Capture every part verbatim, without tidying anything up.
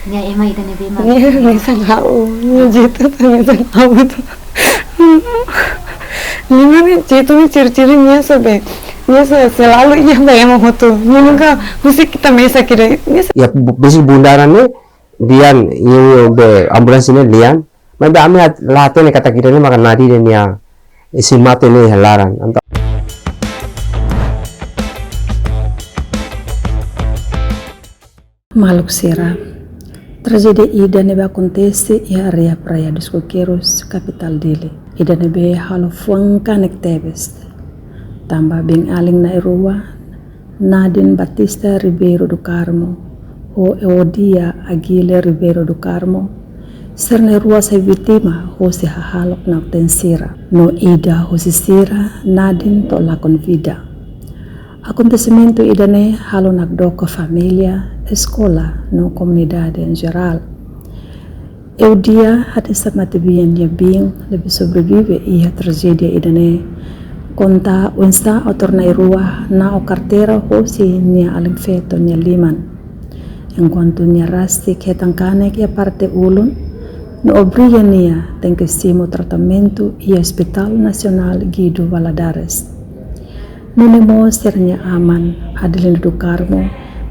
Nia ema ida ne'ebé mak? Nia mesak ha'u, nia jeitu mak mesak ha'u atu. Nia ne'e jeitu ne'e ciri-ciri nia sabe. Nia sa selalu iha ba ema hotu. Nia nunka husik ita mesak ida. Nia sa- Ya, bu-, besi bundaran ne'e, Dian, iha be ambulánsia ne'e Dian. Maibé ami hat-, la hatene katak ida ne'e maka Nadine nia isin mate ne'e iha laran. Entaun Maluk sira, trajédia ida ne'ebé akontese iha área Praia dos Coqueiros, kapitál Dili. Ida ne'ebé halo fuan kanek tebes. Tanba biin-alin na'in-rua, Nadine Batista Ribeiro do Carmo ho Eudia Aguilera Ribeiro do Carmo, sira na'in-rua sai vítima hosi hahalok na'ok-teen sira. No ida hosi sira, Nadine, to'o lakon vida. Akontesimentu ida-ne'e halo nakdoko família, eskola, no komunidade em geral. Eudia hanesan matebian nia biin ne'ebé sobrevive iha trajédia ida-ne'e, konta oinsá autór na'in-rua na'ok karteira hosi nia alin-feto nia liman. Enkuantu nia rasik hetan kanek iha parte ulun, no obriga nia tenke simu tratamentu iha Hospital Nasionál Guido Valadares. Nune'e mós sira-nia aman, Adelino do Carmo,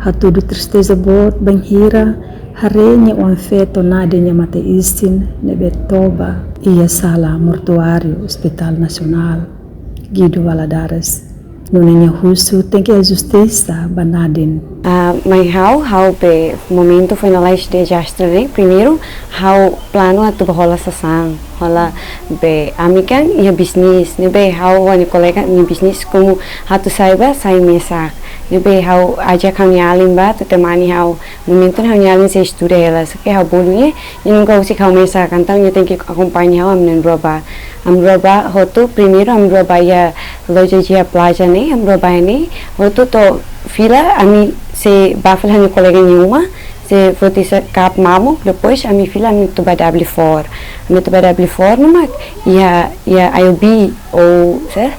hatudu tristeza boot bainhira haree nia oan-feto Nadine nia mate-isin ne'ebé toba iha sala mortuáriu Hospital Nasionál Guido Valadares. Nune'e nia husu tenke iha justisa ba Nadine. Ah, mai ha'u, ha'u be momentu finalize dezastre ne'e, primeiru, ha'u planu atu ba hola sasán, hola be ami kan iha bisnis, ne'ebé ha'u ho ha'u-nia kolega nia bisnis komu atu sai ba, sai mesak. Ne'ebé ha'u ajak ha'u-nia alin ba, atu temani ha'u, momentu ne'e ha'u-nia alin sei estuda hela, só ke ha'u bolu nia, nia nunka husik ha'u mesak, entaun nia tenke akompaña ha'u, ami na'in-rua ba. Ami na'in-rua ba hotu, primeiru ami na'in-rua ba iha loja Jia Plaza ne'e, ami na'in-rua ba ne'e, hotu to'o fila, ami sei ba fila ha'u-nia kolega nia uma, sei foti sa kap mamuk, depois ami fila ami atu ba W four. Ami atu ba W four ne'e mak iha, iha I O B, ou, sá,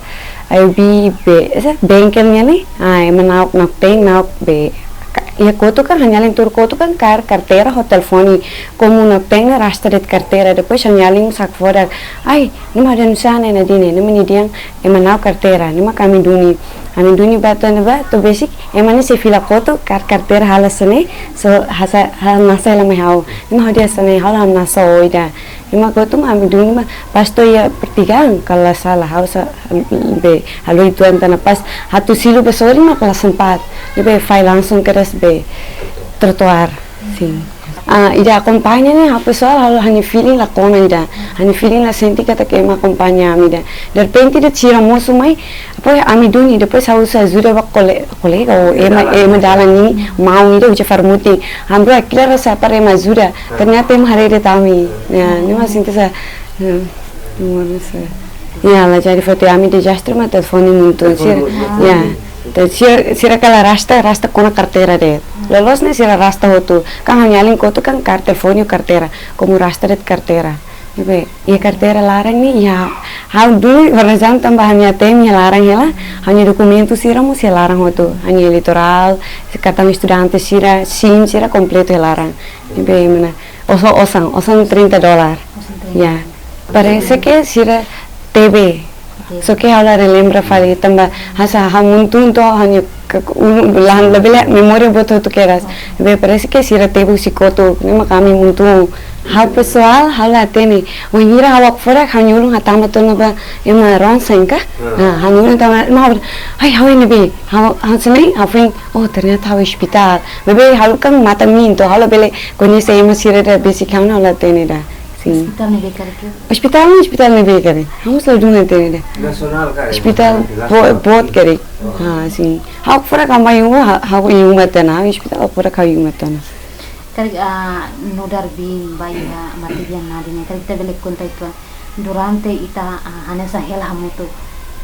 I O B be, sá, bengkel nian ne'e, ah, ema na'ok, na'ok-teen, na'ok be, ka-, iha kotuk kan, ha'u-nia alin tuur kotuk kan, kaer karteira ho telefone, komu na'ok-teen ne'e rasta de'it karteira, depois ha'u-nia alin sak fodak, ai, ne'e mak ha'u dehan nusá ne'e Nadine, ne'e mak nia dehan, ema na'ok karteira, ne'e mak ami duni, ami duni ba to'o ne'ebá, to'o besik, ema ne'e sei fila kotuk, kaer karteira halo hanesan ne'e, so, hasa, hamnasa hela mai ha'u, ne'e mak ha'u dehan hanesan ne'e, ha'u la hamnasa ó ida, ne'e mak kotuk mak ami duni mak, pas to'o iha pertigaan, kalau la sala, ha'u sá, be, halo itu antena pas, atu silu ba sorin mak la sempat, ne'ebé fai langsung kedas be, trotoar, sin. Ah, ida akompaña ne'e, ha'u pesoál, ha'u ha'u-nia feeling la kona ida, ha'u-nia feeling la sente katak ema akompaña ami ida. Derrepente de'it sira mosu mai, depois ami duni, depois ha'u husu ajuda ba kole-, kolega ou ema, ema dalan ne'e, maun ida uja farmuti. Ami na'in-rua kira rasa para ema ajuda. Ternyata ema haree de'it ami. Ya, ne'e mak sente hanesan, hmm, moris, eh. Ya, la jadi foti ami dezastre mak telefone nia untun. Sira, ya. Te sira, sira kala rasta, rasta kona karteira de'it. Loloos ne'e sira rasta hotu. Kan ha'u-nia alin kotuk kan kaer telefone ho karteira. Komu rasta de'it karteira. Ne'ebé, iha karteira laran ne'e, iha, ha'u duni, por ezemplu, tanba ha'u-nia ATM iha laran hela, ha'u-nia dokumentu sira mós iha laran hotu, ha'u-nia eleitorál, kartaun estudante sira, SIM sira kompletu iha laran. Ne'ebé, mana, osan, osan, osan trinta dolar. Osan trinta. Ya. Parese ke sira tebe. Oke. Só ke ha'u la relembra fali tanba hanesan ha'u-nia untun to'o ha'u-nia ke-, ke-, unu, lahan labele memória boot hotu kedas. Be parese ke sira tebe husi kotuk, ne'e mak ami untun. Ha'u pesoál, ha'u la hatene. Wainhira ha'u hakfodak, ha'u-nia ulun hatama tiha ona ba ema ronsen ka? Hmm. Ah, ha'u-nia ulun hatama, ema ha'u, ai, ha'u ne'ebé, ha'u, ha'u hanesan ne'e, ha'u foin, oh, ternyata ha'u iha ospitál. Maibé ha'u kan matan-miin to'o, ha'u labele koñese ema sira ida besik ha'u-nia, ha'u la hatene ida. Sin. Ospitál ne'ebé karik? Ospitál ne'e, ospitál ne'ebé karik? Ha'u mós la dún hatene ida. Nasionál karik? Ospitál, nasionál, bo-, boot karik. Oh. Ah, sin. Ha'u hakfodak ha'u mai uma, ha-, ha'u iha uma tiha ona, ha'u ospitál hakfodak ha'u iha uma tiha ona. Karik, ah, nu'udar biin ba iha matebian Nadine ne'e, karik ita bele konta uitoan durante ita, ah, hanesan hela hamutuk.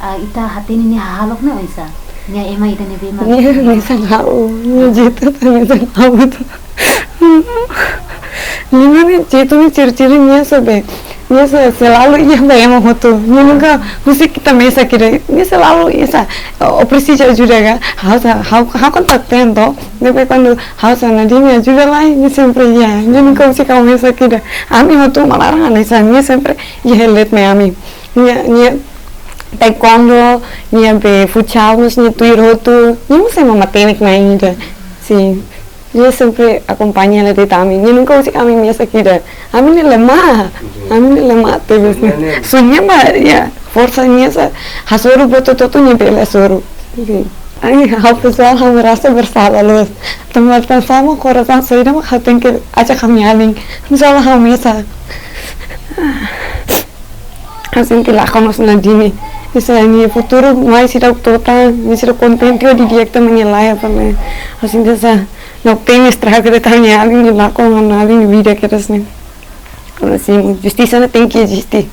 Ah, ita hatene nia hahalok ne'e oinsá? Nia ema ida ne'ebé mak? Nia mesak ha'u, nia jeitu mak mesak ha'u atu. Nia ne'e jeitu ne'e ciri-ciri nia sabe. Nia selalu iha ba ema hotu. Nia nunka husik ita mesak ida. Nia selalu iha sa, "Ó presiza ajuda ka?" Ha'u sa, ha'u, ha'u kontak tento. Depois kuandu ha'u sa, "Nadine, ajuda lai." Nia sempre iha. Nia nunka husik ha'u mesak ida. Ami hotu malaran hanesan, nia sempre iha helet mai ami. Nia, nia taekwondo, nia be futsal, mas nia tuir hotu. Nia mós ema matenek na'in ida. Sin. Nia sempre akompaña hela de'it ami. Nia nunka husik ami mesak ida. Ami ne'e lemah. Ami ne'e lemah tebes. Nia ne'e. Só nia ba, ya, forsa nia sa. Hasoru buat hotu-hotu nia bele hasoru. Sin. Ai, ha'u pesoál, ha'u merasa bersalah loos. Tanba sama korasaun saida mak ha'u tenke ajak ami-nia alin. Misalnya ha'u mesak. Ha'u sente lakon loos Nadine. Bisa nia futuru mai seidauk to'o tan, nia seidauk kontente hodi di'ak tan nia laiha, apa me. Ha'u sente sa, no pena estraga de'it ami-nia alin nia lakon, ami-nia alin nia vida kedas ne'e. Korasaun, justisa ne'e tenke eziste.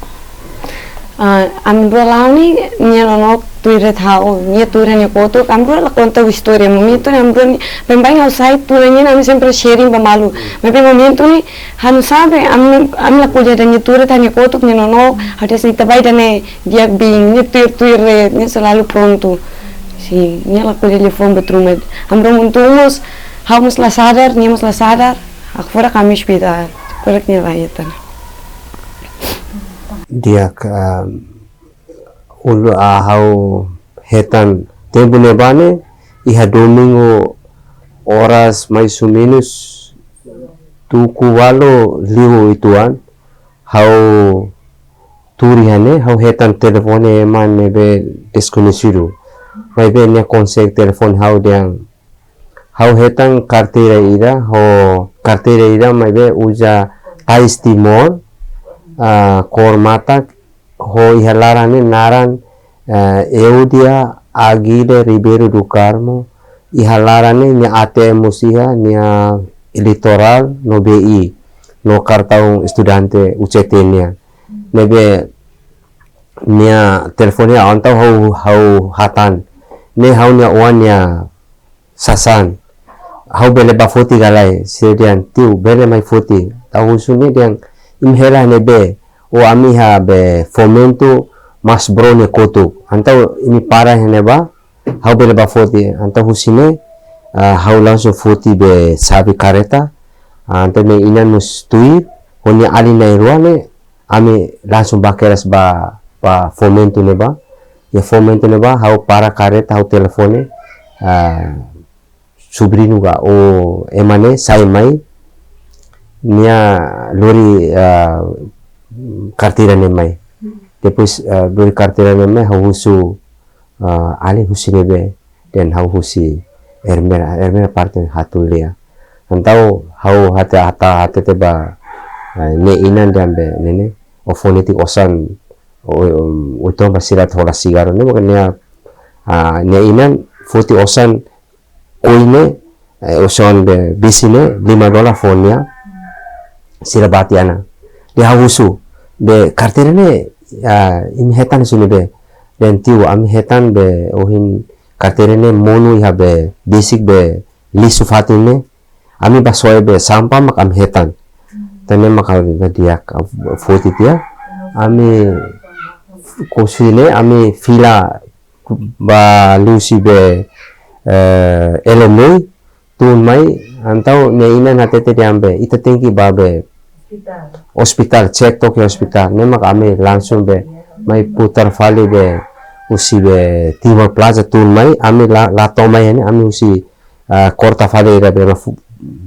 Ah, ami rua la'o ne'e, nia nonook tuir de'it ha'u, nia tuir nia kotuk, ami rua la konta istória, ami tuir ami rua ne'e, baibain ha'u sai tuir nia, ami sempre sharing ba malu. Maibé momentu ne'e, ha'u sabe, ami, ami la ko'alia de'it nia tuir de'it nia kotuk, nia nonook, ha'u dehan ita ba ida-ne'e di'ak biin, nia tuir-tuir de'it, nia selalu prontu. Sin, nia la ko'alia telefone buat ruma. Ami rua mak tun mós, ha'u mós la sadar, nia mós la sadar, hakfodak ami ospitál, hakfodak nia la hetan. Di'ak, ah, uluk ha'u hetan tempu ne'ebá ne'e, iha domingu oras mais ou menos tuku ualu liu uitoan, ha'u tuur iha ne'e, ha'u hetan telefone ema ne'ebé deskoñesidu. Maibé nia konsege telefone ha'u dehan, ha'u hetan karteira ida, ho karteira ida maibé uza tais Timor, ah, kór matak, ho iha laran ne'e naran, eh, Eudia Aguilera Ribeiro do Carmo, iha laran ne'e nia A T M mós iha, nia eleitorál no B I, no kartaun estudante U C T nian. Ne'ebé nia telefone ha'u, entaun ha'u, ha'u hatán. Ne'e ha'u-nia oan nia sasán. Ha'u bele bá foti ka lae, sira dehan, "Tiu, bele mai foti." Ha'u husu nia dehan, "Imi hela ne'ebé?" "Ó, ami iha be Fomento Mas Bro nia kotuk." "Entaun imi para iha ne'ebá, ha'u bele bá foti." Entaun husi ne'e, ah, ha'u langsung foti be xave karreta. Ah, entaun nia inan mós tuir, ho nia alin na'in-rua ne'e, ami langsung bá kedas ba, ba Fomento ne'ebá. Iha Fomento ne'ebá, ha'u para karreta, ha'u telefone, ah, sobriñu ka, ó, ema ne'e sai mai, nia lori, ah, karteira ne'e mai. Depois, ah, lori karteira ne'e mai, ha'u husu, ah, alin husi ne'ebé, dehan ha'u husi Ermera, Ermera parte Hatulia. Entaun ha'u hate, hata, hatete ba, ah, nia inan dehan be, "Ne'e ne'e, ó fó netik osan, ó, ó, ó toma sirat hola sigarru." Ne'e mak nia, ah, nia inan foti osan oin ne'e, eh, osan be besi ne'e, lima dolar fó nia, sira bá tiha ona. Dehan ha'u husu, "Be karteira ne'e, ah, imi hetan husi ne'ebé?" Dehan, "Tiu, ami hetan be ohin karteira ne'e monu iha be besik be lixu fatin ne'e. Ami bá soe be sampah mak ami hetan." Entaun ne'e mak ha'u dehan di'ak, ha'u foti tiha. Ami husi ne'e, ami fila ba liuhusi be, eh, Elomei, tun mai, entaun nia inan hatete dehan be, "Ita tenke bá be ospitál, cek took iha ospitál." Ne'e mak ami langsung be, mai putar fali be, husi be Timor Plaza tun mai, ami la, la to'o mai iha ne'e, ami husi, ah, korta fali ida be, ema fu-,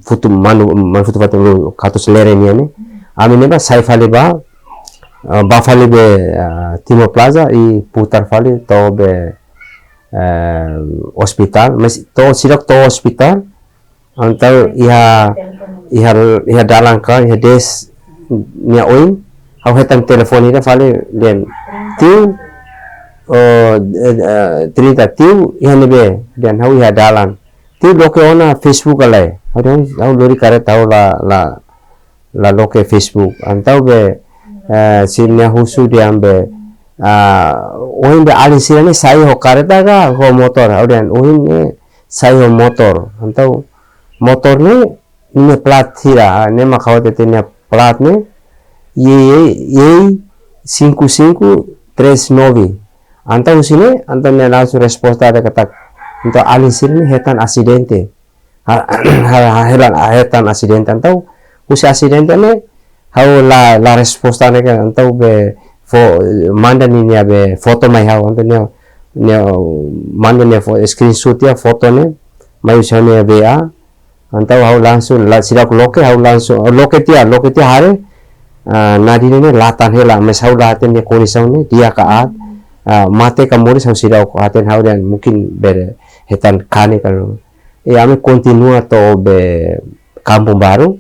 futu manu, manu futu fali katus lere nian ne'e. Ami ne'ebá sai fali bá, ah, bá fali be, ah, Timor Plaza i putar fali to'o be, eh, ospitál, mas to'o seidauk to'o ospitál, entaun iha, iha, iha dalan ka, iha desk nia oin, ha'u hetan telefone ida fali dehan, "Tiu, oh, eh, eh, trinta tiu, iha ne'ebé?" Dehan ha'u iha dalan. "Tiu, loke ona Facebook ka lae?" Ha'u dehan, ha'u lori karreta ha'u la, la, la loke Facebook. Entaun be, eh, sira-nia husu dehan be, ah, ohin be alin sira-ne'e sai ho karreta ka ho motór? Ha'u dehan ohin ne'e sai ho motór. Entaun motór ne'e, ne'e plat hira, ah, ne'e mak ha'u hatete nia plat ne'e, Y Y cinco cinco tres nueve. Entaun husi ne'e, entaun nia langsung resposta dehan katak, entaun alin sira-ne'e hetan asidente. Ha, ha, ha, hetan, hetan asidente, entaun husi asidente ne'e, ha'u la, la resposta ne'e ka, entaun be fó, manda ninia be foto mai ha'u, entaun nia, nia manda nia fo-, screenshot tiha foto ne'e, mai husi nia W A, entaun ha'u langsung, la, seidauk loke, ha'u langsung, loke tiha, loke tiha haree, ah, Nadine ne'e la tan hela, mas ha'u la hatene kondisaun ne'e, di'ak ka aat, ah, mate ka moris ha'u seidauk hatene, ha'u dehan mungkin bele hetan kane ka lae. I ami kontinua to'o be Kampung Baru,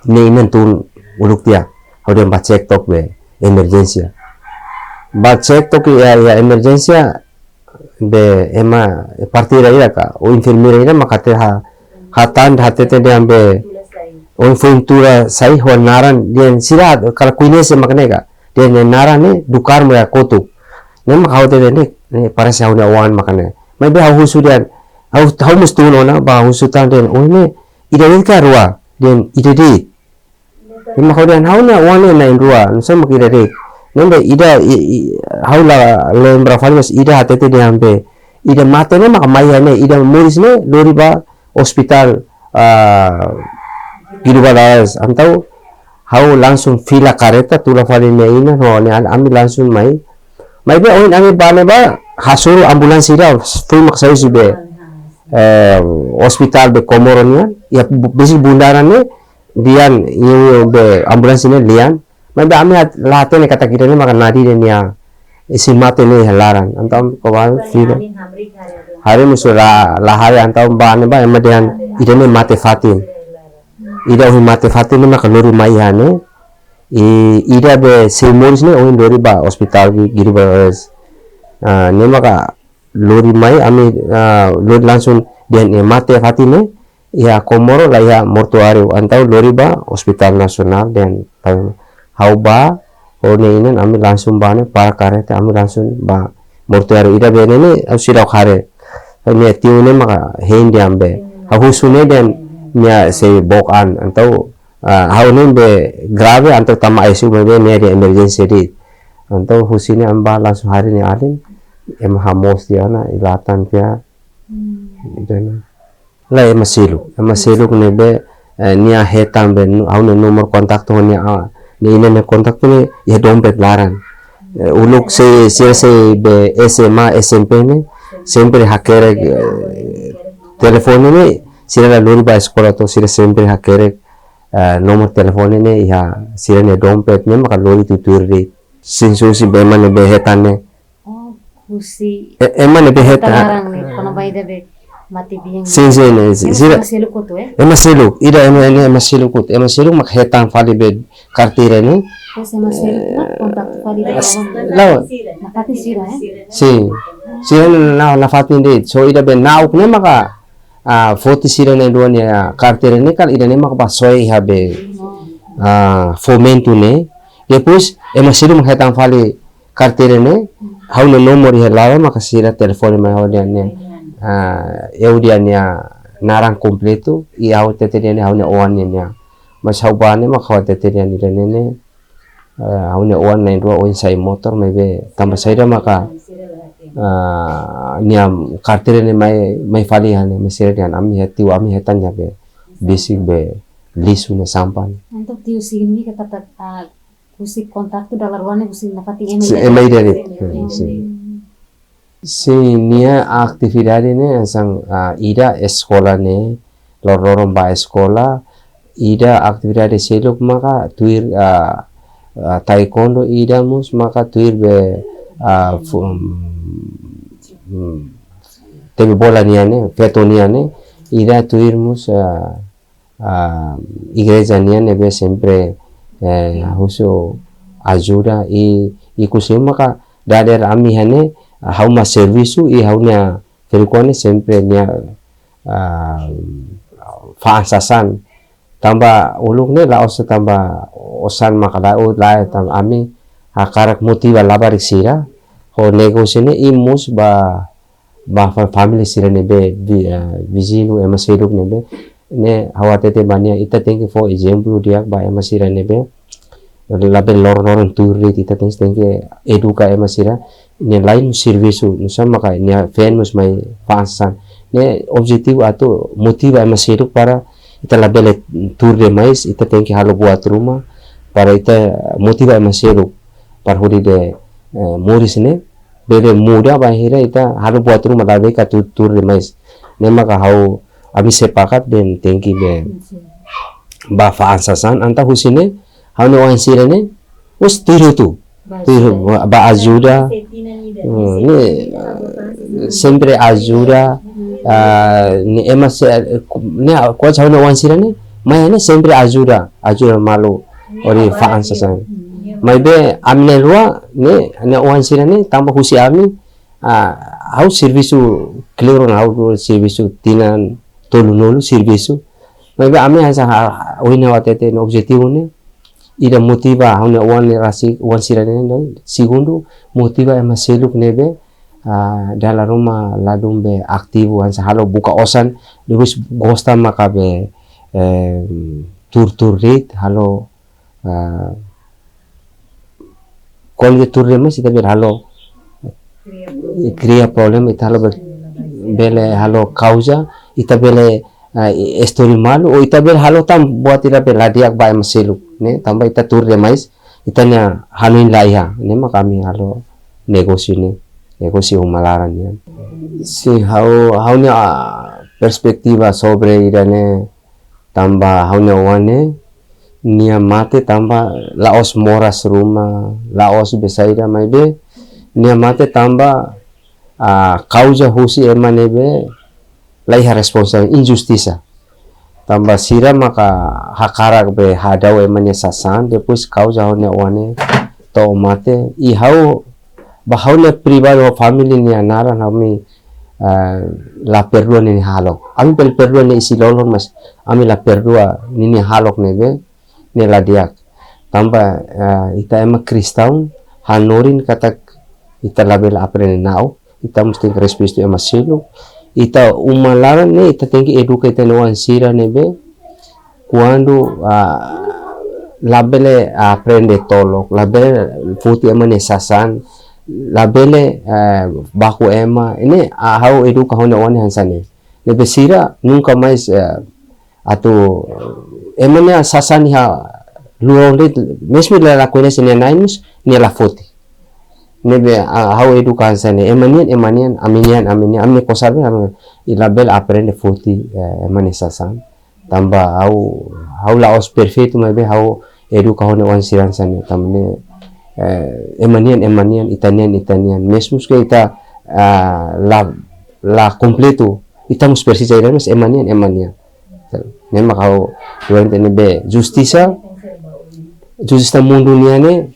nia inan tun uluk tiha, ha'u dehan bá cek took be emerjénsia. Bá cek took iha, iha emerjénsia, be ema partera ida ka, ou enfermeira ida maka hatete ha, hatán hatete dehan be, ohin foin tula sai ho naran, dehan sira kala koñese mak ne'e ka, dehan nia naran ne'e Dukarmo iha kotuk. Ne'e maka ha'u hatete ne'e, ne'e parese ha'u-nia oan mak ne'e. Maibé ha'u husu dehan, ha'u, ha'u mós tun ona, bá husu tan dehan, ohin ne'e, ida de'it ka rua, dehan ida de'it. Ema ha'u dehan ha'u-nia oan ne'e na'in-rua, nusá mak ida de'it. Ne'ebé ida, i, i, ha'u la lembra fali mas ida hatete dehan be, ida mate ne'e maka mai iha ne'e, ida moris ne'e lori bá ospitál, ah, Guido Valadares. Entaun ha'u langsung fila karreta, tula fali nia inan, ho nia an-, ami langsung mai. Maibé ohin ami bá ne'ebá, hasoru ambulánsia ida, foin mak sai husi be, eh, ospitál be Comoro nian, iha bu-, besik bundaran ne'e, dehan, iha, iha be ambulánsia ne'e dehan. Maibé ami hat-, la hatene katak ida ne'e maka Nadine nia isin mate ne'e iha laran. Entaun ko bá fila. Haree mós la, la haree entaun bá ne'ebá ema dehan ida ne'e mate-fatin. Ida ohin mate-fatin ne'e maka lori mai iha ne'e. I ida be sei moris ne'e ohin lori bá ospitál Gui-, Guido Valadares. Ah, ne'e maka lori mai ami, ah, lori langsung dehan nia mate-fatin ne'e iha Comoro la iha mortuáriu, entaun lori bá Ospitál Nasionál dehan, entaun ha'u bá ho nia inan ami langsung bá ne'e, para karreta ami langsung bá mortuáriu. Ida be ne'e ne'e ha'u seidauk haree. Nia tiu ne'e maka hein dehan be, ha'u husu ne'e dehan nia sei book an, entaun, ah, ha'u ne'e be grave entaun tama I C U maibé ne'e dehan emerjénsia de'it. Entaun husi ne'e ami bá langsung haree nia alin, ema hamoos tiha ona, i la tan tiha. Hmm. Ida ne'e. Lae, ema seluk. Ema seluk ne'ebé, eh, nia hetan be nu-, ha'u-nia númeru kontaktu nia, ah, nia inan nia kontaktu ne'e iha dompet laran. Eh, uluk sei, sira sei be S M A, S M P ne'e, sempre hakerek, eh, telefone ne'e, sira la lori bá eskola to'o sira sempre hakerek, eh, númeru telefone ne'e iha sira-nia dompet ne'e maka lori tutuir de'it. Sin susi be ema ne'ebé hetan ne'e. Oh, husi. E-, ema ne'ebé hetan. Hetan laran ne'e, kona-ba ida be mate biang. Sin, sin, eh, si-, ema sira. Ema seluk kotu, eh? Ema seluk, ida ema, ema, ema seluk kotu. Ema seluk mak hetan fali be karteira ne'e. Terus ema seluk mak kontak fali be. Lae. Nafatin sira, eh? Sin. Sira na, nafatin de'it. So ida be na'ok ne'e maka, ah, foti sira na'in-rua nia karteira ne'e kala ida ne'e maka bá soe iha be, ah, Fomento ne'e. Depois, ema seluk mak hetan fali karteira ne'e, ha'u-nia númeru iha laran maka sira telefone mai ha'u dehan ne'e. Ah, ha'u dehan nia naran kompletu, i ha'u hatete dehan ne'e ha'u-nia oan nian. Mas ha'u bá ne'e maka ha'u hatete dehan ida ne'e ne'e, eh, ha'u-nia oan na'in-rua ohin sa'e motór maibé tanba saida maka, ah, nia karteira ne'e mai, mai fali iha ne'e, mas sira dehan ami iha tiu, ami hetan iha be, besik be lixu ne'e, sampah ne'e. Entaun tiu signifika katak, ah, husi kontaktu dala rua ne'e husi nafatin ema ida. Si, ema ida de'it. Hmm, si. Sin, nia atividade ne'e hanesan, ah, ida eskola ne'e, lor-loron bá eskola, ida atividade seluk maka tuir, ah, ah, taekwondo, ida mós maka tuir be, ah, fu-, mm, mm, tebe bola nian ne'e, feto nian ne'e, ida tuir mós, ah, ah, igreja nian ne'ebé sempre, eh, husu ajuda i, i husi maka dadeer ami iha ne'e, ha'u mak servisu i ha'u-nia ferik-oan ne'e sempre nia, ah, fa'an sasán. Tanba uluk ne'e la'ós tanba osan maka la'o, lae, tanba ami hakarak motiva labarik sira ho negósiu ne'e i mós ba ba fa-, família sira ne'ebé vi-, eh, viziñu ema seluk ne'ebé, ne'e ha'u hatete ba nia ita tenke fó ezemplu di'ak ba ema sira ne'ebé, Labele loron-loron tuur de'it, ita tenke, tenke eduka ema sira, ne'e lain servisu, nusa maka nia feen mós mai fa'an sasán. Ne'e objetivu atu motiva ema seluk para ita labele tuur demais, ita tenke halo buat ruma para ita motiva ema seluk para hodi de, eh, moris ne'e bele muda, bainhira ita halo buat ruma, labele ka tuur, tuur demais. Ne'e maka ha'u, ami sepakat dehan tenke be bá fa'an sasán, entaun husi ne'e ha'u-nia oan sira ne'e mós tuir hotu. Tuir, bá ajuda. Hmm, ne'e, eh, sempre ajuda. Ah, ne'e ema se, eh, ne'e kuaze ha'u-nia oan sira ne'e, maibé ne'e sempre ajuda, ajuda malu hodi fa'an sasán. Maibé ami na'in-rua ne'e, ne'e oan sira ne'e tanba husi ami, ah, ha'u servisu kleur ona, ha'u servisu tinan tolunulu servisu. Maibé ami hanesan ha-, ohin ha'u hatete, ne'e objetivu ne'e ida motiva ha'u-nia oan ne'e rasik, oan sira ne'e, no segundu, motiva ema seluk ne'ebé, ah, dala ruma ladún be ativu, hanesan halo buka osan, depois gosta maka be, eh, tuur-tuur de'it, halo, ah, kuandu tuur demais ita bele halo, kria problema, ita halo be-, bele halo kauza, ita bele, ah, estori malu, ou ita bele halo tan buat ida be la di'ak ba ema seluk, ne'e, tanba ita tuur demais, ita-nia hanoin la iha, ne'e maka ami halo negósiu ne'e, negósiu uma laran nian. Sin, ha'u, ha'u-nia, ah, perspetiva sobre ida-ne'e, tanba ha'u-nia oan ne'e, nia mate tanba la'ós moras ruma, la'ós be saida, maibé nia mate tanba, ah, kauza husi ema ne'ebé la iha responsa, injustisa. Tanba sira maka hakarak be hadau ema nia sasán, depois kauza ha'u-nia oan ne'e to'o mate. I ha'u, ba ha'u-nia pribadi ho família nia naran, ha'u, ami, ah, la perdua ninia hahalok. Ami bele perdua nia isin-lolon, mas ami la perdua ninia hahalok ne'ebé ne'e la di'ak. Tanba, ah, ita ema kristaun hanorin katak ita labele aprende na'ok, ita mós tenke respeitu ema seluk. Ita uma laran ne'e, ita tenke eduka ita-nia oan sira ne'ebé kuandu, ah, labele aprende tolok, labele foti ema nia sasán, labele, eh, baku ema. Ne'e, ah, ha'u eduka ha'u-nia oan ne'e hanesan ne'e. Ne'ebé sira nunka mais, eh, atu ema nia sasán iha luan de'it, mezmu nia la koñese nia na'in mós, nia la foti. Ne'ebé, ah, ha'u eduka hanesan ne'e, ema nian ema nian, ami nian ami nian, ami-nia kosar be ami nian. I labele aprende foti, eh, ema nia sasán. Tanba ha'u, ha'u la'ós perfeitu, maibé ha'u eduka ha'u-nia oan sira hanesan ne'e, tanba ne'e, eh, ema nian ema nian, ita nian ita nian. Mezmu ke ita, ah, la, la kompletu, ita mós presiza ida, mas ema nian ema nian. Ne'e maka ha'u, durante ne'ebé justisa, justisa mundu nian ne'e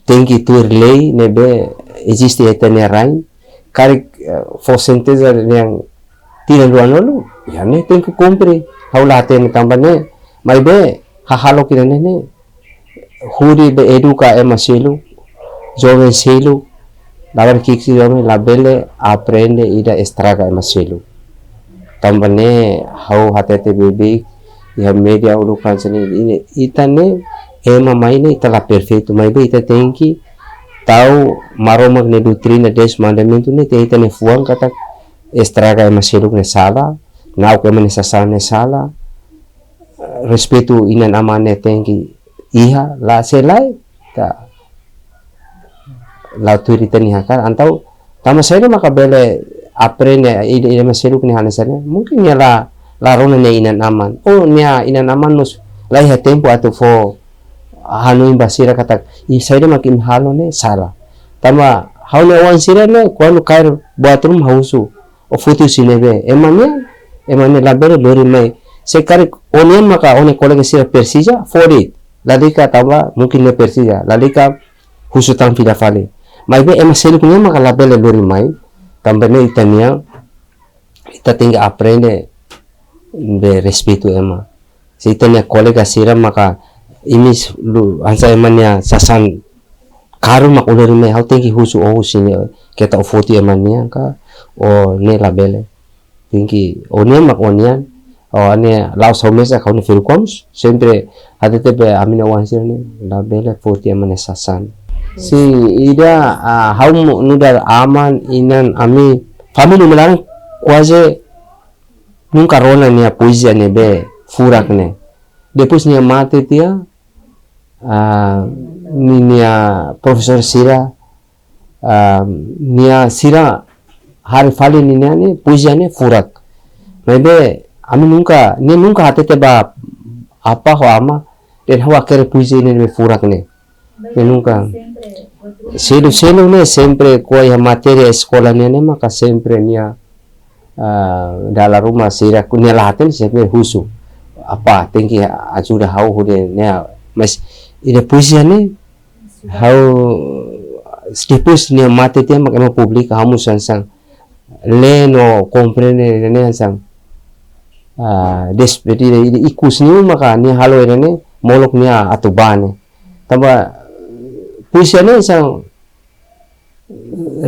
tenke tuir lei ne'ebé eziste iha ita-nia rain. Karik, eh, fó sentensa nian tinan ruanulu, ya ne'e tenke kumpre. Ha'u la hatene tanba ne'e, maibé hahalok ida-ne'e ne'e hodi be eduka ema seluk, joven seluk, labarik ki'ik sira ne'e labele aprende ida estraga ema seluk. Tanba ne'e ha'u hatete beibeik iha média uluk hanesan ne'e, ita ne'e ema mai ne'e ita la perfeitu, maibé ita tenke tau Maromak nia doutrina, dez mandamentu ne'e iha ita-nia fuan katak estraga ema seluk ne'e sala, na'ok ema nia sasán ne'e sala, respeitu inan-aman ne'e tenke iha, la se lae, ita la tuir ita-nia hakarak, entaun tanba saida maka bele aprende ida, ida ema seluk ne'e hanesan ne'e. Mungkin nia la, la rona nia inan-aman. Ou nia inan-aman mós la iha tempu atu fó hanoin ba sira katak, i saida maka imi halo ne'e sala. Tanba ha'u-nia oan sira ne'e kuandu kaer buat ruma ha'u husu, ó foti husi ne'ebé? Ema nian, ema nian, labele lori mai. Se karik ó-nian maka ó-nia kolega sira presiza, fó de'it. Lalika tanba mungkin nia presiza, lalika husu tan fila fali. Maibé ema seluk nian maka labele lori mai, tanba ne'e ita-nia, ita tenke aprende be respeitu ema. Se ita-nia kolega sira maka imi s-, lu-, hanesan ema nia sasán karun mak ó lori mai, ha'u tenke husu ó husi ne'e, keta ó foti ema nian ka, ó ne'e labele. Tenke ó-nian mak ó-nian, Ó, ne'e la'ós ha'u mesak, ha'u-nia filho, komu sempre hatete ba ami-nia oan sira ne'e, labele foti ema nia sasán. Sin, ida, ah, ha'u mo-, nu'udar aman, inan, ami, família imi laran kuaze nunka rona nia poezia ne'ebé furak ne'e. Depois nia mate tiha, ah, ni-, nia profesór sira, ah, nia sira haree fali ninia ne'e, poezia ne'e furak. Maibé ami nunka, nia nunka hatete ba apá ho amá, dehan ha'u hakerek poezia ne'ebé furak ne'e. Nia nunka. Seluk-seluk ne'e sempre ko'alia matéria eskola nian ne'e maka sempre nia, ah, dala ruma sira ku nia la hatene sempre husu. Apá, tenke ajuda ha'u hodi ne'e. Mas ida poezia ne'e, ha'u, depois nia mate tiha mak ema publika, ha'u mós hanesan lee no komprende ne'e hanesan, ah, despedida, ida ikus nian maka nia halo ida ne'e, molok nia atu bá ne'e. Tanba poezia ne'e hanesan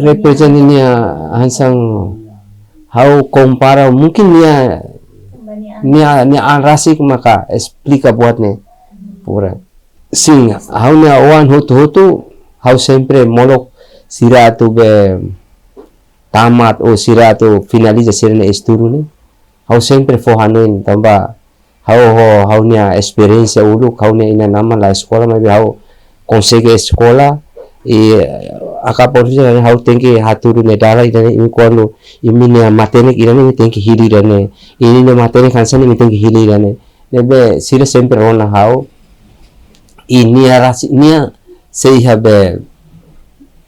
reprezenta nia hanesan ha'u kompara, mungkin nia, nia, nia an rasik maka esplika buat ne'e furak. Sin, ha'u-nia oan hotu-hotu, ha'u sempre molok sira atu be tamat ou sira atu finaliza sira-nia estudu ne'e, ha'u sempre fó hanoin tanba ha'u ho ha'u-nia esperiénsia uluk, ha'u-nia inan-aman la eskola, maibé ha'u konsege eskola, i akaba por ha'u tenke hatudu ne'e dala ida ne'e, imi kuandu imi-nia matenek ida ne'e imi tenke hili ida ne'e, imi-nia matenek hanesan ne'e imi tenke hili ida ne'e. Ne'ebé sira sempre rona ha'u, i nia rasik, nia sei iha be,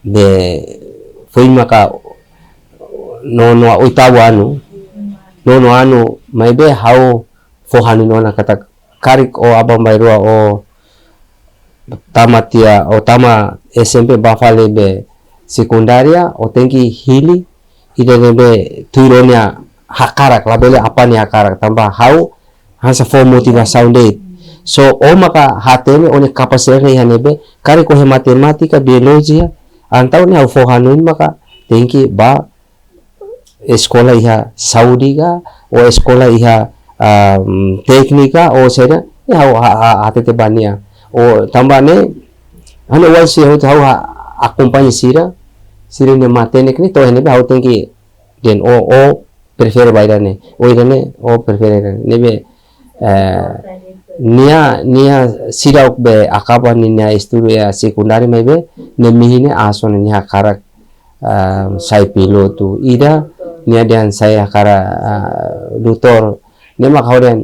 be foin maka nono, oitavu anu, nono anu, maibé ha'u fó hanoin ona katak karik ó aban-bainrua ó tama tiha, ó tama S M P bá fali be sekundária, ó tenke hili ida ne'ebé tuir ó-nia hakarak, labele apá nia hakarak, tanba ha'u hanesan fó motivasaun de'it. So, ó maka hatene ó-nia kapasidade iha ne'ebé, karik ó iha matemátika, biolojia, entaun ne'e ha'u fó hanoin maka tenke bá eskola iha saúde ka, ou eskola iha, ah, téknika, ou saida, i ha'u ha-, ha-, hatete ba nia. Ou tanba ne'e, ha'u-nia oan sira hotu ha'u ha-, akompaña sira, sira-nia matenek ne'e to'o iha ne'ebé ha'u tenke dehan ó, ó prefere ba ida ne'e, ó ida ne'e, ó prefere ida ne'e. Ne'ebé, eh, nia, nia seidauk be akaba ninia estudu iha sekundária maibé, nia mehi ne'e aas ona nia hakarak, ah, sai pilotu. Ida, nia dehan sai hakarak, ah, doutór. Ne'e maka ha'u dehan,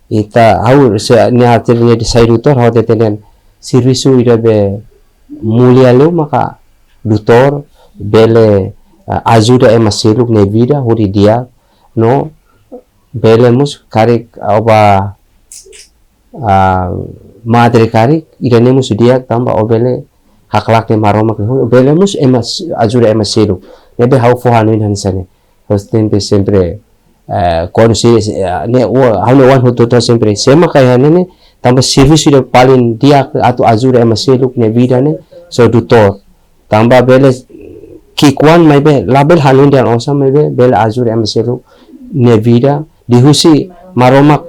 ita, ha'u se nia hatete nia dehan sai doutór, ha'u hatete dehan servisu ida be mulia liu maka doutór, bele, ah, ajuda ema seluk nia vida hodi di'ak, no bele mós karik ó bá, ah, madre karik, ida ne'e mós di'ak tanba ó bele haklaken Maromak liu, bele mós ema s-, ajuda ema seluk. Ne'ebé ha'u fó hanoin hanesan ne'e. Ha'u sempre, sempre, eh, kuandu se, se, eh, ne'e, o, ha'u-nia oan hotu-hotu sempre, se maka iha ne'e ne'e, tanba servisu ida paling di'ak atu ajuda ema seluk nia vida ne'e, so doutór. Tanba bele ki'ik-oan maibé, labele hanoin dehan osan maibé, bele ajuda ema seluk nia vida, liuhusi Maromak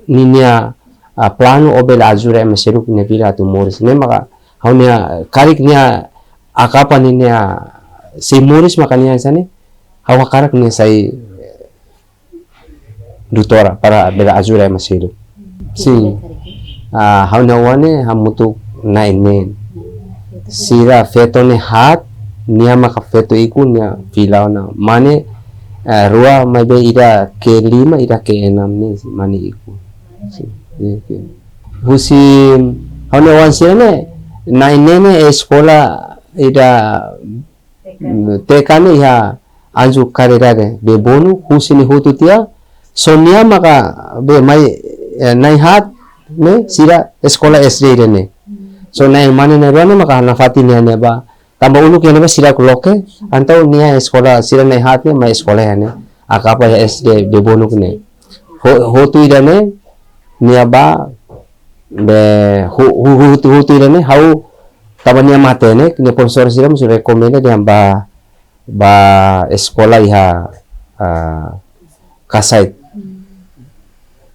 ninia, ah, planu ó bele ajuda ema seluk nia vida atu moris. Ne'e maka, ha'u-nia, karik nia akaba ninia sei moris maka nia hanesan ne'e, ha'u hakarak nia sai doutora para bele ajuda ema seluk. Sin. Ah, ha'u-nia oan ne'e hamutuk na'in-neen. Sira feto ne'e haat, nia maka feto ikus, nia fila ona. Mane, eh, rua maibé ida kelima, ida keenam ne'e, mane ikus. Sin. Iya, oke. Husi ha'u-nia oan sira ne'e, na'in-neen ne'e eskola ida T K ne'e iha Anju Caridade Bebonuk, husi nia hotu tiha, so nia maka be mai, eh, na'in-haat ne'e sira eskola S D ida ne'e. So na'in-mane na'in-rua ne'e maka nafatin iha ne'ebá. Tanba uluk iha ne'ebá sira ku loke, entaun nia eskola sira na'in-haat ne'e mai eskola iha ne'e. Akaba iha S D Bebonuk ne'e. Ho-, hotu ida ne'e, nia bá be hu-, hu-, hu-, hotu, hotu ida ne'e, ha'u tanba nia matenek, nia profesór sira mós rekomenda dehan bá, bá eskola iha, ah, Kasait.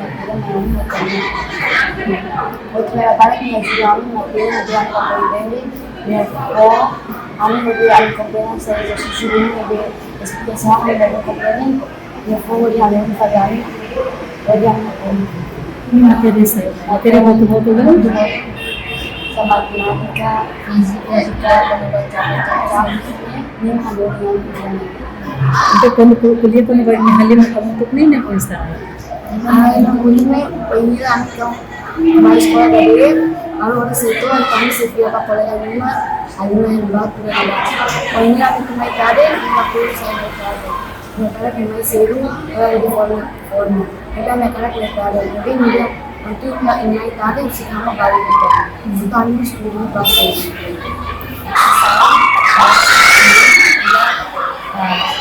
fatura, mas ami não tem. Outro era para que me ajude a mim, mas eu não tenho problema. Minha avó, a minha avó, a minha companheira, se eu já sou minha explicação, a minha companheira, minha avó, a minha família, a minha família. Matéria sira, matéria hotu-hotu, né? Matemátika, fízika, fízika, matemátika, matemátika, nem valor, nem valor. Entaun, kuandu ku-, ko'alia kona-ba nia halimar hamutuk ne'e, nia oinsá? Ah, nia halimar, nia halimar, entaun, mai eskola dadauk, halo hora seitu, entaun, sei fila ba kolega ruma, halimar, halimar, halimar. Nia halimar, entaun, mai dadauk, nia halimar, sai mai dadauk. Nia halimar, nia mai sedu, eh, de forma, forma. Entaun, nia halimar, nia halimar, entaun, nia halimar, entaun, nia halimar, entaun, sei halimar balu, entaun, entaun, nia estuda ba sedu. Ah,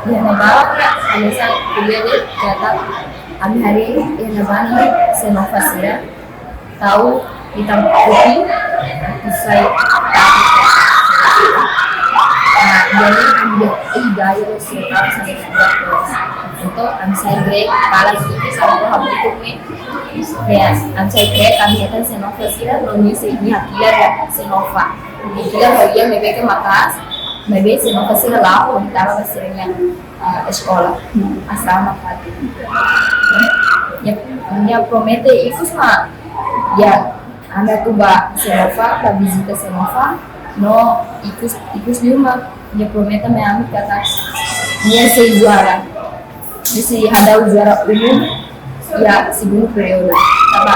iha ne'ebá, ami sai ko'alia de'it, katak ami haree iha ne'ebá ne'e xenófobu sira tau ita-nia tupi, atu sai. Ah, jadi ami dehan, "Ih, gaya lo sira tau sai." Entaun, ami sai grek, kala sira sai hamutuk ne'e. Ya, ami sai grek, ami hetan xenófobu sira, no nia sei, nia hakilar dehan xenófobu. Nia hakilar dehan nia ne'ebé ke maka'as, maibé xenófobu sira la'o, entaun ba sira-nia, ah, eskola, asrama fatin. Nia, nia promete ikus mak, ya, ami atu ba xenófobu, ba vizita xenófobu, no ikus, ikus liu mak, nia promete mai ami katak nia sei juara. Nia sei hadau juara umum iha segundu períodu. Tanba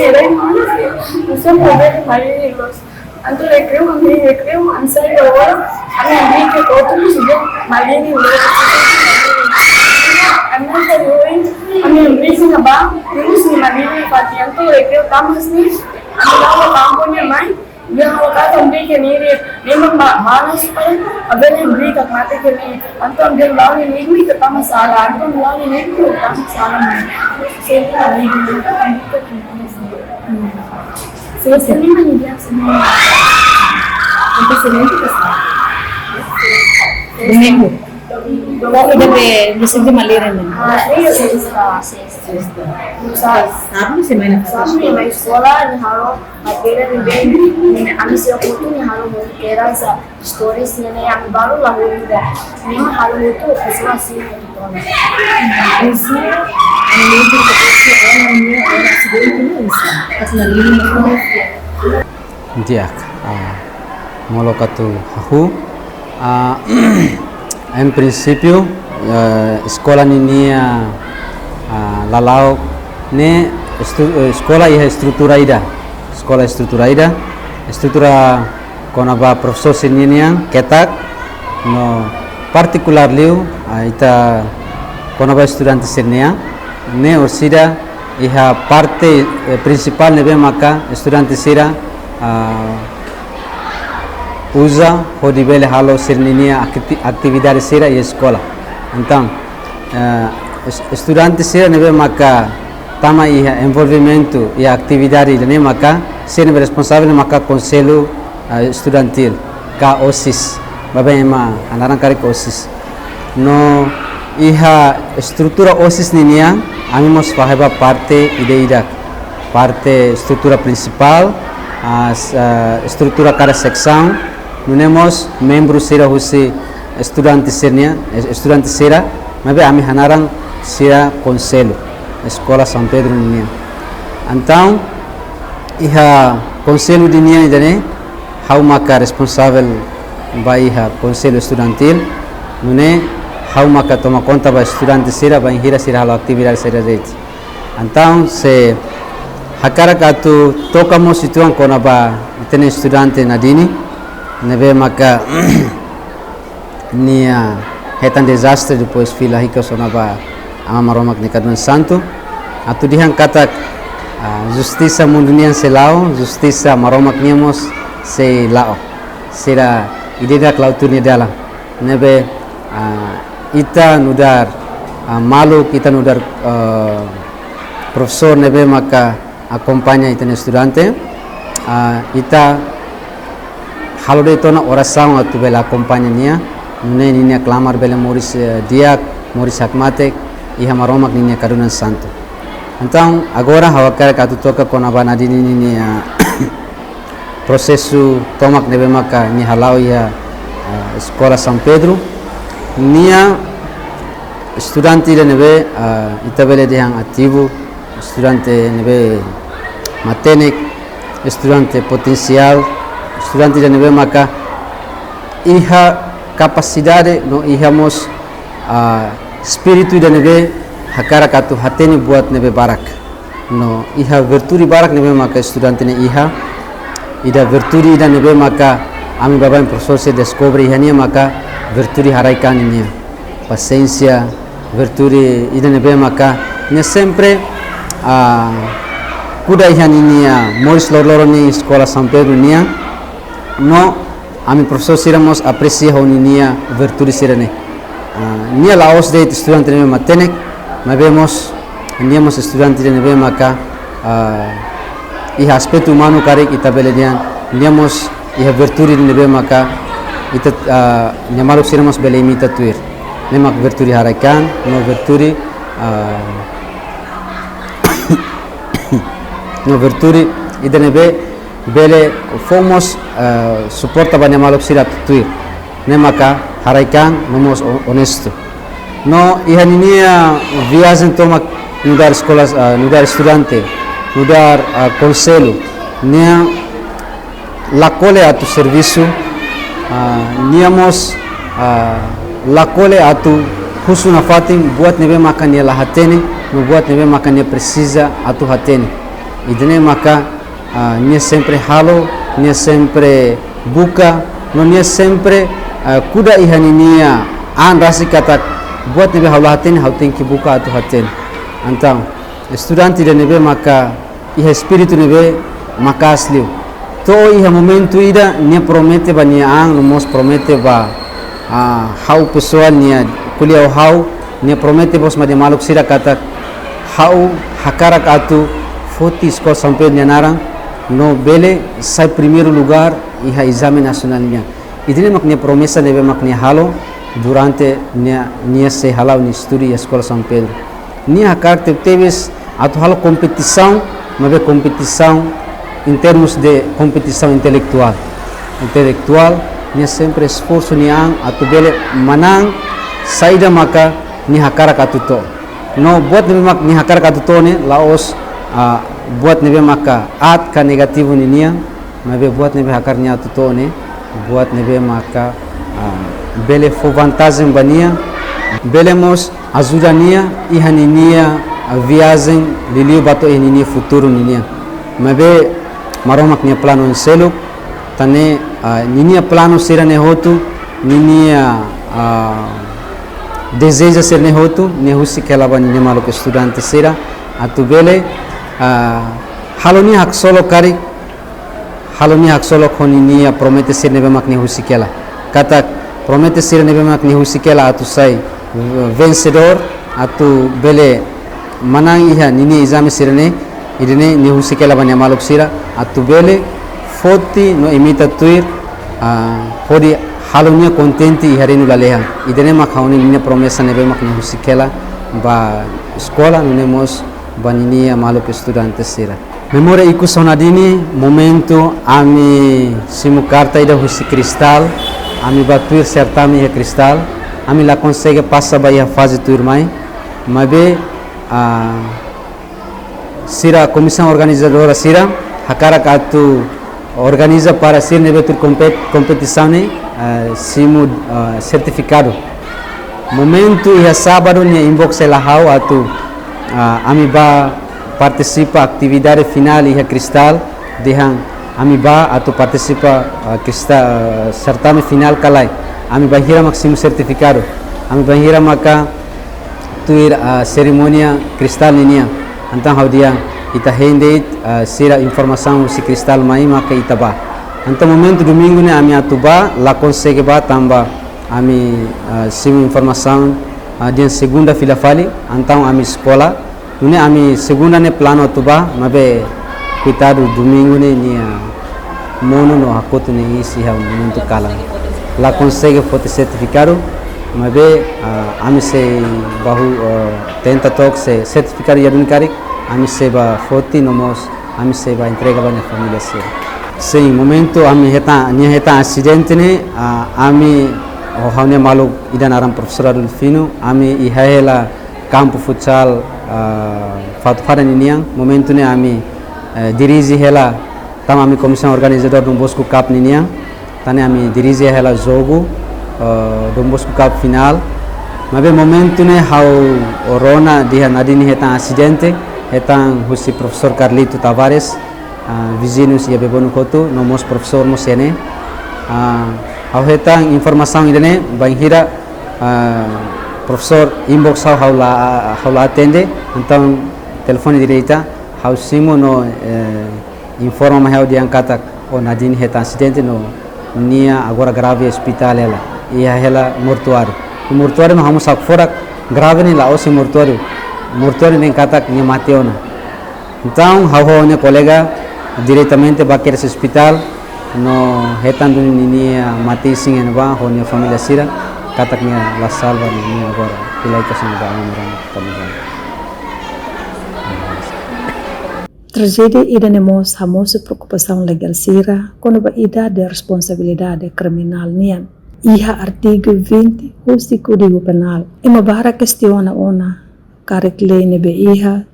ne'e rai mana? Nusá bele malini loos. Entaun rekreiu, ami rekreiu, ami sai ba ora, ami brinka ho outru, ami bele malini loos. Ami sai oi, ami brinka ba, terus ne'e malini fatin. Entaun rekreiu tama ne'e, ami la'o ba kampu ne'e mai, ami la'o ba kampu ne'e, ne'e ba mana supaya ami bele brinka mate ke ne'e. Entaun ami la'o ne'e, ami tama sala, entaun ami la'o ne'e, ami tama sala mai. Sempre ami brinka, ami brinka. Sexta. Sexta. Sexta. Domingu. Domingu. Domingu. Ida be, domingu malirin ne'e. Ah, iya, sexta. Sexta. Sexta. Sábadu, semana passada. Sábadu, ne'e mai eskola, ne'e halo, matéria ne'ebé, ami sei hotu ne'e halo, matéria sa. Stories ne'e ami balu la hodi ida. Ne'e halo hotu pessoa sira hotu ona. Pessoa, ami hotu pessoa, ami hotu asidente ne'e oinsá. Pas na lima. Di'ak, ah, molok atu hahú. Ah, em princípio, ah, eskola ninia, ah, lala'ok ne'e estu-, eh, eskola iha estrutura ida. Eskola estrutura ida. Estrutura kona-ba profesór sira-nian ketak, no partikulár liu, ah, ita kona-ba estudante sira-nian, ne'e orsida iha parte, eh, prinsipál ne'ebé maka estudante sira, ah, uza hodi bele halo sira-ninia akti-, atividade sira iha eskola. Entaun, eh, es-, estudante sira ne'ebé maka tama iha envolvimentu iha atividade ida-ne'e maka, sira ne'ebé responsavel maka konsellu, ah, estudantíl, ka OSIS, baibain ema hanaran karik OSIS. No iha estrutura OSIS ninian, ami mós fahe ba parte ida-idak, parte estrutura prinsipál, ah, s-, ah, estrutura kada seksaun, nune'e mós membru sira husi estudante sira-nian, es-, estudante sira, maibé ami hanaran sira konsellu, Eskola São Pedro ninian. Entaun, iha konsellu ninian ida-ne'e, ha'u maka responsavel ba iha konsellu estudantíl, nune'e ha'u maka toma konta ba estudante sira, bainhira sira halo atividade sira de'it. Entaun, se hakarak atu toka mós uitoan kona-ba ita-nia estudante Nadine, ne'ebé maka nia hetan dezastre, depois fila hikas ona ba Aman Maromak nia kadunan santu. Atu dehan katak, ah, justisa mundu nian sei la'o, justisa Maromak nian mós sei la'o. Sira ida-idak la'o tuir nia dalan. Ne'ebé, ah, ita nu'udar, ah, maluk, ita nu'udar, ah, profesór ne'ebé maka akompaña ita-nia estudante, ah, ita halo de'it ona orasaun atu bele akompaña nia, nune'e ninia klamar bele moris, eh, di'ak, moris hakmatek iha Maromak ninia kadunan santu. Entaun, agora ha'u hakarak atu toka kona-ba Nadine ninia prosesu tomak ne'ebé maka nia hala'o iha, ah, Eskola São Pedro. Nia estudante ida ne'ebé, ah, ita bele dehan ativu, estudante ne'ebé matenek, estudante potensiál, estudante ida ne'ebé maka iha kapasidade no iha mós, ah, espíritu ida ne'ebé hakarak atu hatene buat ne'ebé barak. No iha virtude barak ne'ebé maka estudante ne'e iha, ida virtude ida ne'ebé maka ami baibain profesór sei deskobre iha nia maka virtude haraik-an nian. Pasiénsia, virtude ida ne'ebé maka nia sempre, ah, kuda iha ninia moris loroloron iha Eskola São Pedro nian. No ami profesór sira mós apresia ho ninia virtude sira-ne'e. Ah, nia la'ós de'it estudante ne'ebé matenek, maibé mós nia mós estudante ida ne'ebé maka, ah, iha aspetu umanu karik ita bele dehan, nia mós iha virtude ida ne'ebé maka ita, ah, nia maluk sira mós bele imita tuir. Ne'e mak virtude haraik-an, no virtude, ah, no virtude ida ne'ebé bele fó mós, eh, suporta ba nia maluk sira atu tuir. Ne'e maka haraik-an no mós o-, onestu. No iha ninia viajen tomak nu'udar eskola, ah, nu'udar estudante, nu'udar, ah, konsellu, nia la kole atu servisu, ah, nia mós, ah, la kole atu husu nafatin buat ne'ebé maka nia la hatene, no buat ne'ebé maka nia presiza atu hatene. Ida-ne'e maka, ah, nia sempre halo, nia sempre buka, no nia sempre, ah, kuda iha ninia an rasik katak buat ne'ebé ha'u la hatene, ha'u tenke buka atu hatene. Entaun, estudante ida ne'ebé maka iha espíritu ne'ebé maka'as liu. To'o iha momentu ida nia promete ba nia an, no mós promete ba, ah, ha'u pesoál, nia ko'alia ho ha'u, nia promete mós ba nia maluk sira katak ha'u hakarak atu foti Eskola São Pedro nia naran, no bele sai primeiru lugár iha ezame nasionál nian. Ida-ne'e mak nia promesa ne'ebé mak nia halo durante nia, nia sei hala'o nia estudu iha Eskola São Pedro. Nia hakarak tebetebes atu halo kompetisaun, maibé kompetisaun em termos de kompetisaun intelektuál. Intelektuál, nia sempre esforsu nia an atu bele manán saida maka nia hakarak atu to'o. No buat ne'ebé mak nia hakarak atu to'o ne'e la'ós, ah, buat ne'ebé maka aat ka negativu ninian, maibé buat ne'ebé hakarak nia atu to'o ne'e buat ne'ebé maka, ah, bele fó vantajen ba nia, bele mós ajuda nia iha ninia, ah, viajen liuliu ba to'o iha ninia futuru ninian. Maibé Maromak nia planu oin seluk, tan ne'e, ah, ninia planu sira-ne'e hotu, ninia, ah, dezeju sira-ne'e hotu, nia husik hela ba ninia maluk estudante sira, atu bele, ah, halo nia haksolok karik, halo nia haksolok ho ninia promete sira ne'ebé mak nia husik hela. Katak promete sira ne'ebé mak nia husik hela atu sai, eh, vensedór, atu bele manán iha ninia ezame sira-ne'e, ida-ne'e nia husik hela ba nia maluk sira, atu bele foti no imita tuir, ah, hodi halo nia kontente iha reinu lalehan. Ida-ne'e mak ha'u-nia ninia promesa ne'ebé mak nia husik hela ba eskola, nune'e mós ba ninia maluk estudante sira. Memória ikus ha'u-nia dini, momentu ami simu karta ida husi Cristal, ami bá tuir sertame iha Cristal, ami la konsege pasa ba iha faze tuirmai, maibé, ah, sira komisaun organizadora sira hakarak atu organiza para sira ne'ebé tuir kompet-, kompetisaun ne'e, ah, simu, ah, sertifikadu. Momentu iha sábadu nia inbox hela ha'u atu, ah, ami bá partisipa atividade finál iha Cristal, dehan ami bá atu partisipa, ah, Crista-, ah, sertame finál ka lae. Ami bainhira mak simu sertifikadu. Ami bainhira maka tuir, ah, serimónia Cristal ninian. Entaun ha'u dehan ita hein de'it, ah, sira informasaun husi Cristal mai maka ita bá. Entaun momentu domingu ne'e ami atu bá, la konsege bá tanba ami, ah, simu informasaun, ah, dehan segunda fila fali, entaun ami eskola. Nune'e ami segunda ne'e planu atu bá, maibé koitadu domingu ne'e nia monu no hakotu nia iis iha momentu kalan. La konsege foti sertifikadu, maibé, ah, ami sei bá ho, ah, tenta took se sertifikadu iha duni karik, ami sei bá foti no mós ami sei bá entrega ba nia família sira. Sin, momentu ami hetan, nia hetan asidente ne'e, ah, ami, ho ha'u-nia maluk ida naran Profesór Adolfino, ami iha hela kampu futsal, ah, Fatuhada ninian, momentu ne'e ami, eh, dirije hela, tanba ami komisaun organizadór Don Bosco Cup ninian, tan ne'e ami dirije hela jogu, eh, Don Bosco Cup finál. Maibé momentu ne'e ha'u rona dehan Nadine hetan asidente, hetan husi Profesór Carlito Tavares, ah, viziñu iha Bebonuk hotu, no mós profesór mós iha ne'e. Ah, ha'u hetan informasaun ida-ne'e, bainhira, ah, profesór inbox ha'u, ha'u la, ha'u la atende, entaun telefone direta, ha'u simu no, eh, informa mai ha'u dehan katak, ó Nadine hetan asidente no nia agora grave iha ospitál hela, iha hela mortuáriu. Iha mortuáriu no ha'u mós hakfodak grave ne'e la'ós iha mortuáriu. Mortuáriu dehan katak nia mate ona. Entaun, ha'u ho nia kolega diretamente bá kedas ospitál, no hetan duni ninia mate-isin iha ne'ebá, ho nia família sira, katak nia la salva, nia agora fila iha kasang ba ami rang. Trajédia ida-ne'e mós hamosu preokupasaun legál sira kona-ba idade responsabilidade kriminál nian. iha artigu vinte husi Kódigu Penál. Ema barak kestiona ona karik lei ne'ebé iha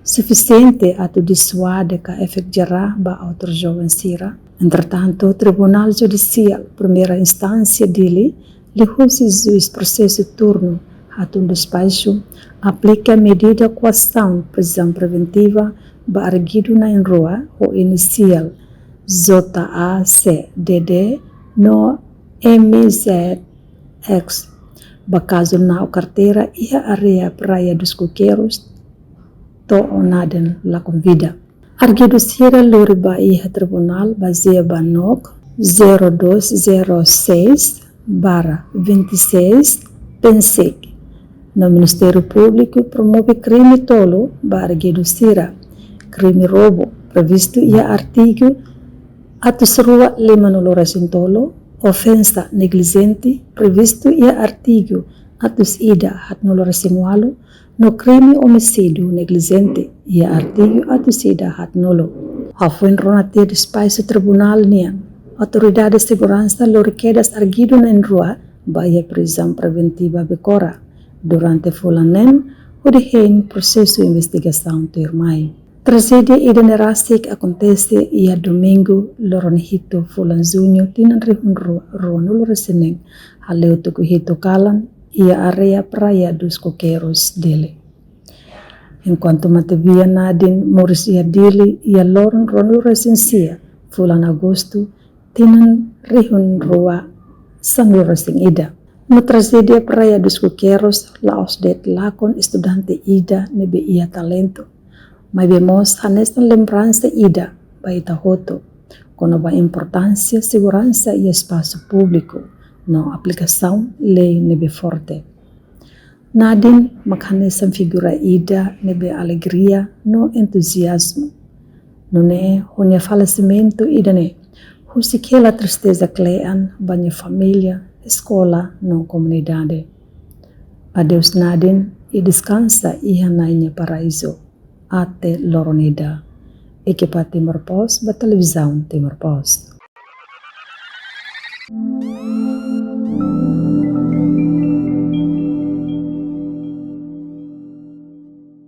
sufisiente atu disuade ka efeitu jera ba autór joven sira. Entretantu, Tribunál Judisiál Primeira Instánsia Dili, liuhusi juís prosesu turnu, hatun despaxu aplika medida koasaun prizaun preventiva ba arguidu na'in-rua ho inisiál J A C D D no M Z X ba kazu na'ok karteira iha área Praia dos Coqueiros, to'o naden lakon vida. Arguidu sira lori ba iha tribunál bazeia ba NOC zero dois zero seis barra vinte e seis PNCIC. No Ministériu Públiku promove krime tolu ba arguidu sira. Krime roubu, previstu iha artigu atus rua limanulu-resin-tolu, ofensa neglijente, previstu iha artigu atus ida haatnulu-resin-ualu, no krime omisídiu neglijente, iha artigu atus ida haatnulu. Hafoin rona tiha despaxu tribunál nian, autoridade seguransa lori kedas arguidu na'in-rua ba iha prizaun preventiva Becora durante fulan neen, hodi hein prosesu investigasaun tuirmai. Trajédia ida-ne'e rasik akontese iha Domingu, loron hitu fulan Juñu, tinan rihun rua ruanulu-resin-neen, haleu tuku hitu kalan, iha área Praia dos Coqueiros, Dili. Enkuantu matebian Nadine moris iha Dili, iha loron ruanulu-resin-sia fulan Agostu, tinan rihun rua sanulu-resin-ida. No trajédia Praia dos Coqueiros la'ós de'it lakon estudante ida ne'ebé iha talentu, maibé mós hanesan lembransa ida ba ita hotu kona-ba importánsia seguransa iha espasu públiku no aplikasaun lei ne'ebé forte. Nadine mak hanesan figura ida ne'ebé alegria no entuziazmu. Nune'e, ho nia falesimentu ida-ne'e husik hela tristeza kle'an ba nia família, eskola no komunidade. Adeus Nadine, i deskansa iha Na'i nia paraízu. Até loron ida. Ekipa Timor Post ba Televizaun Timor Post.